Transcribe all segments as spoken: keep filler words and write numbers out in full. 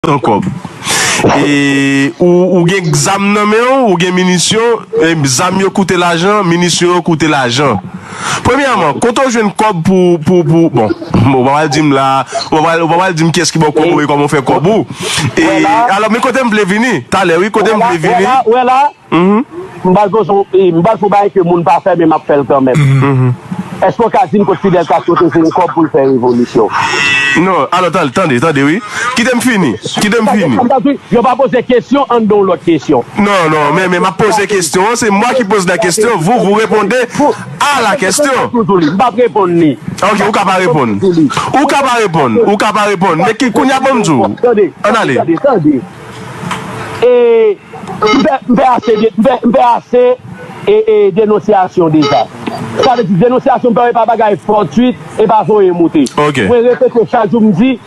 kontan kòb. E ou, ou gen zam nan men w, ou gen minisyon, e zam yo koute lajan, minisyon yo koute lajan. Premyèman, kote w jwenn kòb pou, pou, pou, bon, ou pa pral di m la, ou pa pral, ou pa pral di m kiyès ki ba w kòb ou e kòman w fè kòb ou. E, alò, men kote m vle vini, talè, wi, kote m vle vini. Ou wè la, m pral poze w, m pral fè yon bagay ke moun pa fè, men m ap fè l kanmenm. Èske w ka di m kot Fidel Castro te jwenn kòb pou l fè revolisyon? Non, alò, tande, tande, tande, wi. Kite m fini, kite m fini. Yo pa poze kesyon anndan yon lòt kesyon. Non, non, men, men m ap poze kesyon an, c'est moi qui pose la question, vous, vous répondez à la question. M p ap reponn li. Ok, ou ka pa reponn. Ou ka pa reponn, ou ka pa reponn. Men ki, kounye a ban m di w. Ann ale. Tande, tande, tande. E, m fè, m fè ase de, m fè, m fè ase e, e, denonsyasyon deja. Sa vle di, denonsyasyon m fè yo, e pa bagay fòtuit, e pa voye moute. Ok. Mwen repete chak jou, m di,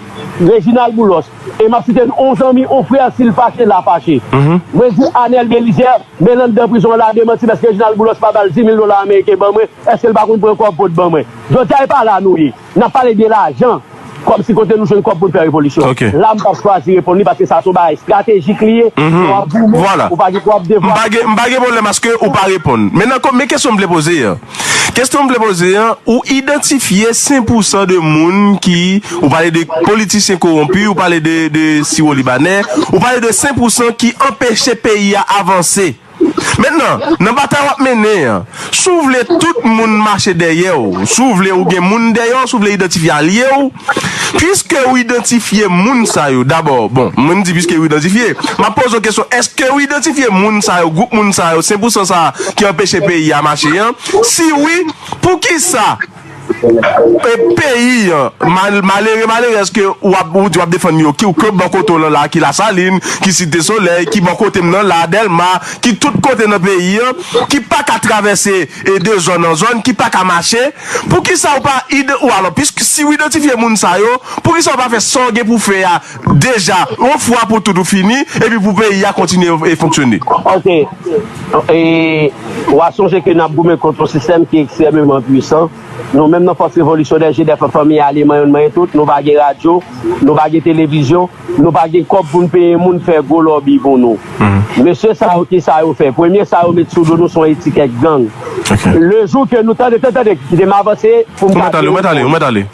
Reginald Boulos, e m ap site yon zanmi, yon frè, si l fache, l a fache. Mwen di Anèl Belizaire, men l anndan prizon an, l a demanti m, èske Reginald Boulos pa ba l dis mil dola ameriken ban mwen, èske l pa konn pran kòb pot ban mwen? Jodi a, e pa la nou ye. N ap pale de lajan. Kòmsi kote nou jwenn kòb pou n fè revolisyon. Ok. La, m p ap chwazi reponn li paske sa se yon bagay estratejik li ye. Lè w ap goumen, ou pa gen, ou ap devwa. M pa gen, m pa gen pwoblèm aske ou pa reponn. Men nan, men kesyon m vle poze a. Kesyon m vle poze a, ou idantifye senk pousan de moun ki, ou pale de politisyen kowonpi, ou pale de, de siwo libanè, ou pale de senk pousan ki anpeche peyi a avanse. Mentnan, nan batay w ap mennen an, si w vle tout moun mache dèyè w, si w vle ou gen moun dèyè w, si w vle idantifye alye w, piske ou idantifye moun sa yo, dabò, bon, mwen m di piske ou idantifye, m ap poze w kesyon, èske ou idantifye moun sa yo, gwoup moun sa yo, senk pousan sa ki anpeche peyi a mache an? Si wi, poukisa e peyi an, mal-, malere, malerèz ke w ap, ou di w ap defann yo, ki, ke bò kote w lan la, ki Lasalin, ki Site Solèy, ki bò kote m nan la, Dèlma, ki tout kote nan peyi an, ki pa ka travèse e de zòn an zòn, ki pa ka mache, poukisa ou pa ide-, ou alò, piske si w idantifye moun sa yo, poukisa ou pa fè sa w gen pou fè a deja, yon fwa pou tout ou fini, epi pou peyi a kontinye e fonksyone? Ok. E, w a sonje ke n ap goumen kont yon sistèm ki ekstrèmeman pwisan. Nou menm nan Fòs Revolisyonè, G D F, Fanmi Ale, Manyen Youn Manyen Tout, nou pa gen radyo, nou pa gen televizyon, nou pa gen kòb pou n peye moun fè gwo lòbi pou nou. Mesye sa yo, ki sa yo fè? Premye sa yo met sou do nou se yon etikèt gang. Le jou ke nou, tande, tande, tande, kite m avanse pou m ka fini. Ou mèt ale, ou mèt ale.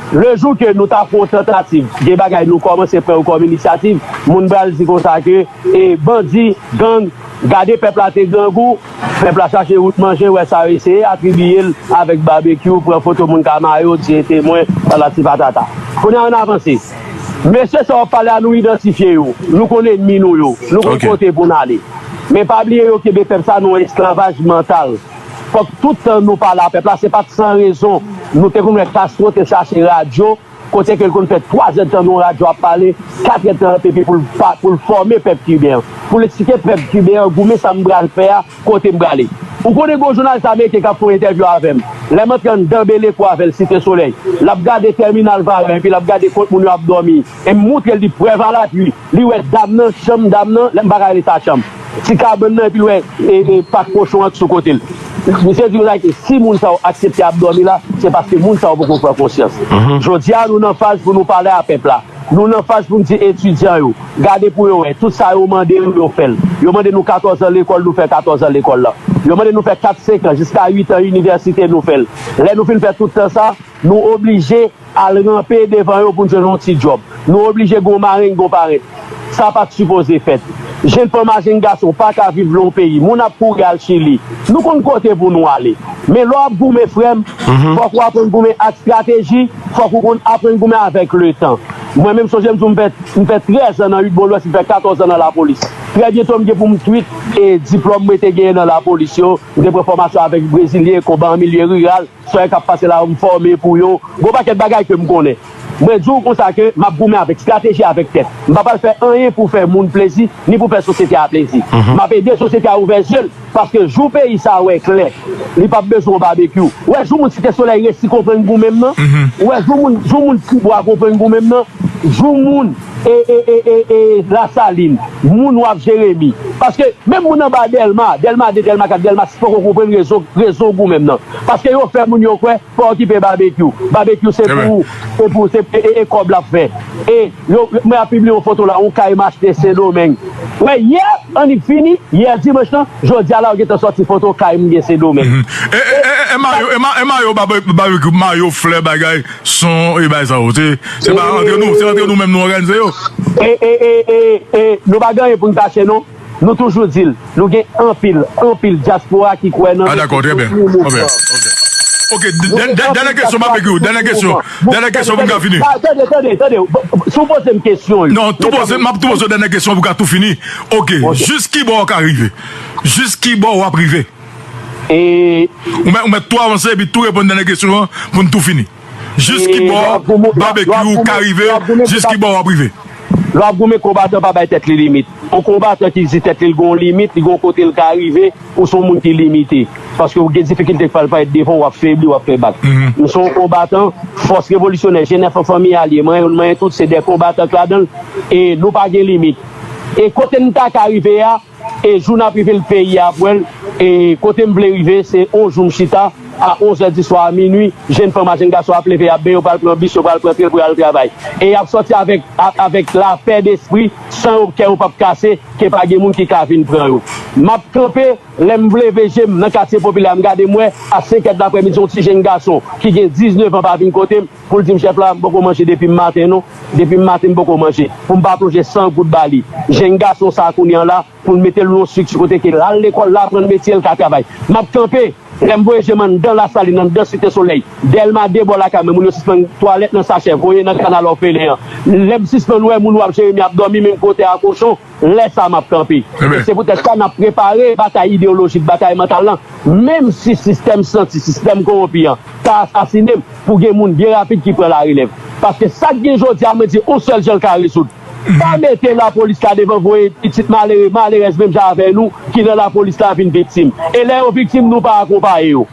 Le jou ke nou ta fè yon tantativ, gen bagay nou kòmanse pran yo kòm inisyativ, moun pral di konsa ke, e, bandi, gang, gade pèp la te grangou, pèp la chache wout manje, wè sa yo eseye, atribiye l avèk Babekyou, pran foto moun ka mare yo, di e temwen, patati patata. Kounye a ann avanse. Mesye sa w ap pale a, nou idantifye yo, nou konn ènmi nou yo, nou konn kote pou n ale. Men pa bliye yo kenbe pèp sa nan yon esklavaj mantal. Fòk tout tan nou pale a pèp la, se pa t san rezon nou te konn wè Castro te chache radyo, kote ke l konn fè twazèdtan nan yon radyo ap pale, katrèdtan epi pou l pa, pou l fòme pèp kiben an, pou l eksplike pèp kiben an goumen sa m pral fè a, kote m prale. Ou konnen gen yon jounalis ameriken k ap fè yon entèvyou avè m. Lè m antre anndan Belekou avè l, Site Solèy, l ap gade tèminal Varan epi l ap gade kot moun yo ap dòmi. E m montre l li prèv alatwi. Li wè dam nan, chanm dam nan, lè m pa ka rele sa chanm. Ti kabann nan, epi l wè e, e, pak kochon an sou kote l. Misye di konsa ke si moun sa yo aksepte ap dòmi la, se paske moun sa yo poko pran konsyans. Jodi a, nou nan faz pou nou pale a pèp la. Nou nan faz pou n di etidyan yo, gade pou yo wè, tout sa yo mande nou, yo fè l. Yo mande nou katòz an lekòl, nou fè katòz an lekòl lan. Yo mande nou fè kat, senk an, jiska uit an inivèsite, nou fè l. Lè nou fin fè tout tan sa, nou oblije al ranpe devan yo pou n jwenn yon ti djòb. Nou oblije gon mareng, gon parent. Sa pa t sipoze fèt. Jenn fanm a jenn gason pa ka viv lwen yon peyi. Moun ap kouri al Chili. Nou konn kote pou nou ale. Men lè w ap goumen, frè m, fòk w aprann goumen ak estrateji, fòk ou konn aprann goumen avèk letan. Mwen menm, sonje m di w m fè, m fè trèz an nan uit bon lwès, m fè katòz an nan lapolis. Trè byento m gen pou m twit e diplòm mwen te genyen nan lapolis yo. M te pran fòmasyon avèk brezilyen, konba an milye riral. Sa yo k ap pase la yo, m fòme pou yo. Gon pakèt bagay ke m konnen. Mwen di w konsa ke m ap goumen avèk estrateji, avèk tèt. M pa pral fè anyen pou fè moun plezi, ni pou fè sosyete a plezi. M ap ede sosyete a ouvè zye l, paske jou peyi sa a wè klè, li p ap bezwen yon babekyou. Ou wè jou moun Site Solèy resi konprann goumen m nan? Ou wè jou moun, jou moun Tibwa konprann goumen m nan? Jou moun e, e, e, e, e, Lasalin, moun w ap Jeremi, Paske menm moun anba Dèlma, Dèlma de, Dèlma kat, Dèlma sis poko konprann rezon, rezon goumen m nan. Paske yo fè moun yo kwè pa okipe Babekyou. Babekyou se pou ou, se pou, se, e, e, e kòb l ap fè. E yo, mwen ap pibliye yon foto la, yon kay m achte Sendomeng. Wè, yè, annik fini, yè dimanch lan, jodi a la, yo gentan sòti foto kay m gen Sendomeng. Mhm. E, e, e, e, e mayo, e ma-, e mayo, Babe-, Babekyou, mayo, flè, bagay, son, e bagay sa yo. Se, se pa antre nou, se antre nou menm nou òganize yo. E, e, e, e, e, nou pa gen anyen pou n kache, non. Nou toujou di l, nou gen anpil, anpil dyaspora ki kwè nan... Ah, dakò, trè byen. Trè byen. Ok. Ok, dèn-, dèn-, dènyè kesyon, Babekyou, dènyè kesyon. Dènyè kesyon pou n ka fini. Tande, tande, tande. Si w poze m kesyon yo. Non, tou poze, m ap tou poze dènyè kesyon pou ka tou fini. Ok, jis ki bò w ka rive? Jis ki bò w ap rive? E ou mèt, ou mèt tou avanse epi tou reponn dènyè kesyon an pou n tou fini. Jis ki bò Babekyou ka rive, jis ki bò w ap rive. Lè w ap goumen, konbatan pa bay tèt li limit. Yon konbatan ki di tèt li l gen yon limit, li gen yon kote l ka rive, ou se yon moun ki limite. Paske w gen difikilte k fè l parèt devan w, w ap febli, w ap fè bak. M se yon konbatan, fòs revolisyonè, G nèf an fanmi alye, mwen, mwen tout, se de konbatan k ladan l, e nou pa gen limit. E kote n ta ka rive a, e jou n ap rive l, peyi a ap wè l. E kote m vle rive, se yon jou m chita a onz è di swa, a minui, jenn fanm ak jenn gason ap leve, y ap benyen, yo pral pran bis, yo pral pran tren pou y al travay. E y ap sòti avèk, a-, avèk lapè despri, san yo, kè yo p ap kase, ke pa gen moun ki ka vin pran yo. M ap kanpe, lè m leve je m nan katye popilè a, m gade, m wè a senk è d aprèmidi, yon ti jenn gason ki gen diznèf an pa vin kote m pou l di m, "Chèf la, m poko manje depi m maten non, depi m maten m poko manje," pou m pa plonje san goud ba li. Jenn gason sa a kounye a la, pou l mete l nan yon estrikti kote ke l al lekòl, l aprann metye, l ka travay. M ap kanpe, lè m voye je m anndan Lasalin, anndan Site Solèy, Dèlma de bò lakay mwen, moun yo sispann twalèt nan sachè, voye nan kanal òfelen an. Lè m sispann wè moun w ap Jeremi ap dòmi menm kote a kochon, lè sa a m ap kanpe. E se poutèt sa n ap prepare batay ideyolojik, batay mantal lan, menm si sistèm santi, sistèm kowonpi an ta asasinen m, pou gen moun byen rapid ki pran larelèv. Paske sa k gen jodi a, mwen di yon sèl jan l ka rezoud. Pa mete lapolis la devan, voye pitit malere, malerèz menm jan avè nou ki nan lapolis la vin viktim. E lè yo viktim, nou pa akonpaye yo.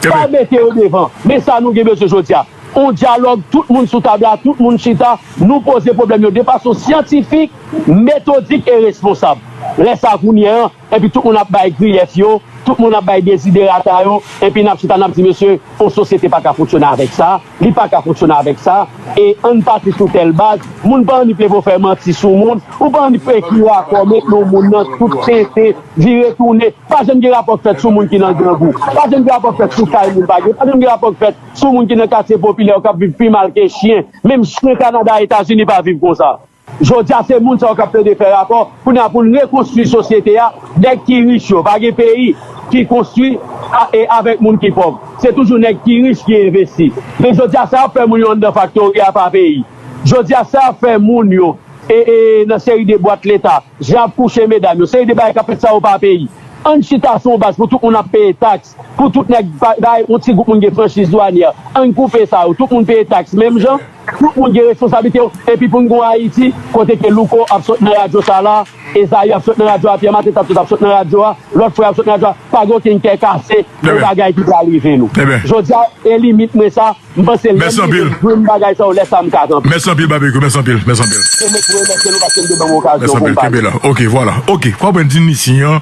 Pa mete yo devan. Men sa nou gen bezwen jodi a. On dyalòg, tout moun sou tab la, tout moun chita, nou poze pwoblèm yo de fason syantifik, metodik e responsab. Lè sa kounye a, epi tout moun ap bay griyèf yo, tout moun ap bay deziderata yo, epi n ap chita, n ap di, "Mesye, yon sosyete pa ka fonksyone avèk sa, li pa ka fonksyone avèk sa," e ann pati sou tèl baz, moun pa annik leve fè manti sou moun, ou pa annik ekri rapò, met non moun nan tout tenten, vire tounen, pa janm gen rapò k fèt sou moun ki nan grangou, pa janm gen rapò k fèt sou kay moun pa gen, pa janm gen rapò k fèt sou moun ki nan katye popilè yo k ap viv pi mal ke chen, menm chen Kanada, Etazini pa viv konsa. Jodi a, se moun sa yo k ap plede fè rapò. Kounye a, pou n rekonstwi sosyete a, nèg ki rich yo, pa gen peyi ki konstwi a, e avèk moun ki pòv. Se toujou nèg ki rich ki envesti. Men jodi a, sa y ap fè moun yo anndan faktori a pa peyi. Jodi a, sa y ap fè moun yo, e, e, nan seri de bwat leta, jan y ap kouche medam yo, seri de bagay k ap fèt sa yo pa peyi. Ann chita sou yon baz pou tout moun ap peye taks. Pou tout nèg ba-, bay yon ti gwoup moun gen franchiz dwanyè. Ann koupe sa yo. Tout moun peye taks menm jan. Tout moun gen responsablite yo. Epi pou n gen yon Ayiti, kote ke Louko ap sot nan radyo sa la, Ezayi ap sot nan radyo a, Pyè Maten t ap sot, ap sot nan radyo a, lòt frè ap sot nan radyo a, pa gen okenn kè kase pou bagay ki pral rive nou. Jodi a, e limit mwen sa, m panse lè m rive jwenn bagay sa yo, lè sa m ka kanpe. Mèsi anpil, Babekyou, mèsi anpil, mèsi anpil. Se mwen ki remèsye nou paske n te ban m okazyon pou m pale. Kenbe la. Ok, vwala. Ok, fò mwen di n isi an.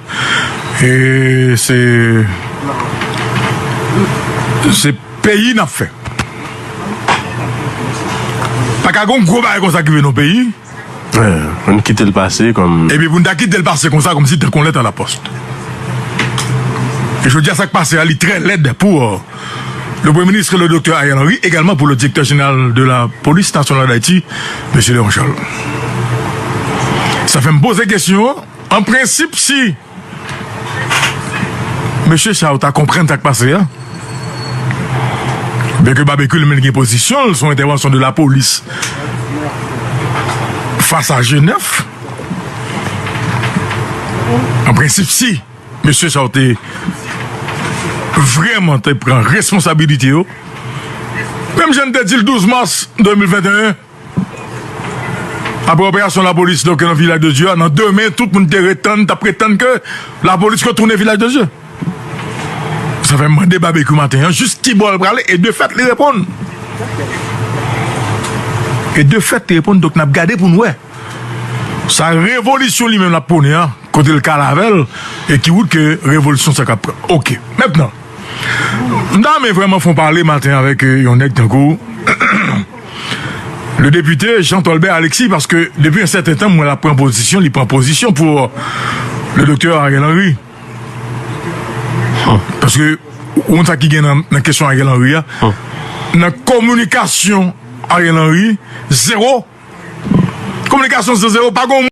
E se, se peyi n ap fè. Pa ka gon gwo bagay konsa ki vin nan peyi. Pou n kite l pase kòm. Epi pou n ta kite l pase konsa, kòmsi tankou yon lèt a la pòs. E jodi a, sa k pase a, li trè lèd pou, euh, le Premier ministre, le docteur Ariel Henry, également pour le directeur général de la Police Nationale d'Haïti, mesye Léon Charles. Sa fè m poze kesyon an, an prensip, si mesye sa yo ta konprann sa k pase a, byenke Babekyou li menm gen pozisyon l sou entèvansyon de lapolis fas a G nèf, an prensip, si mesye sa yo te vrèman te pran responsabilite yo, menm jan n te di l douz mas de mil venteyen, apre operasyon lapolis, donk, nan Vilaj de Dye a, nan demen, tout moun te ret tann, t ap ret tann ke lapolis retounen Vilaj de Dye. Sa fè m mande Babekyou maten an, jis ki bò l prale, e de fèt, li reponn. E de fèt, li reponn, donk, n ap gade pou n wè. Sa revolisyon li menm l ap pwone a, kote l ka l avè l, e ki wout ke revolisyon sa k ap pran. Oke. Mentnan, m ta renmen vrèman fè yon pale maten avèk, euh, yon nèg tankou le député Jean Tolbert Alexis, paske depi yon sèten tan, m wè l ap pran pozisyon, li pran pozisyon pou, euh, le doktè Ariel Henry. Paske, ou konn sa ki gen nan, nan kesyon Ariel Henry a, nan kominikasyon Ariel Henry, zewo. Kominikasyon se zewo, pa gen yon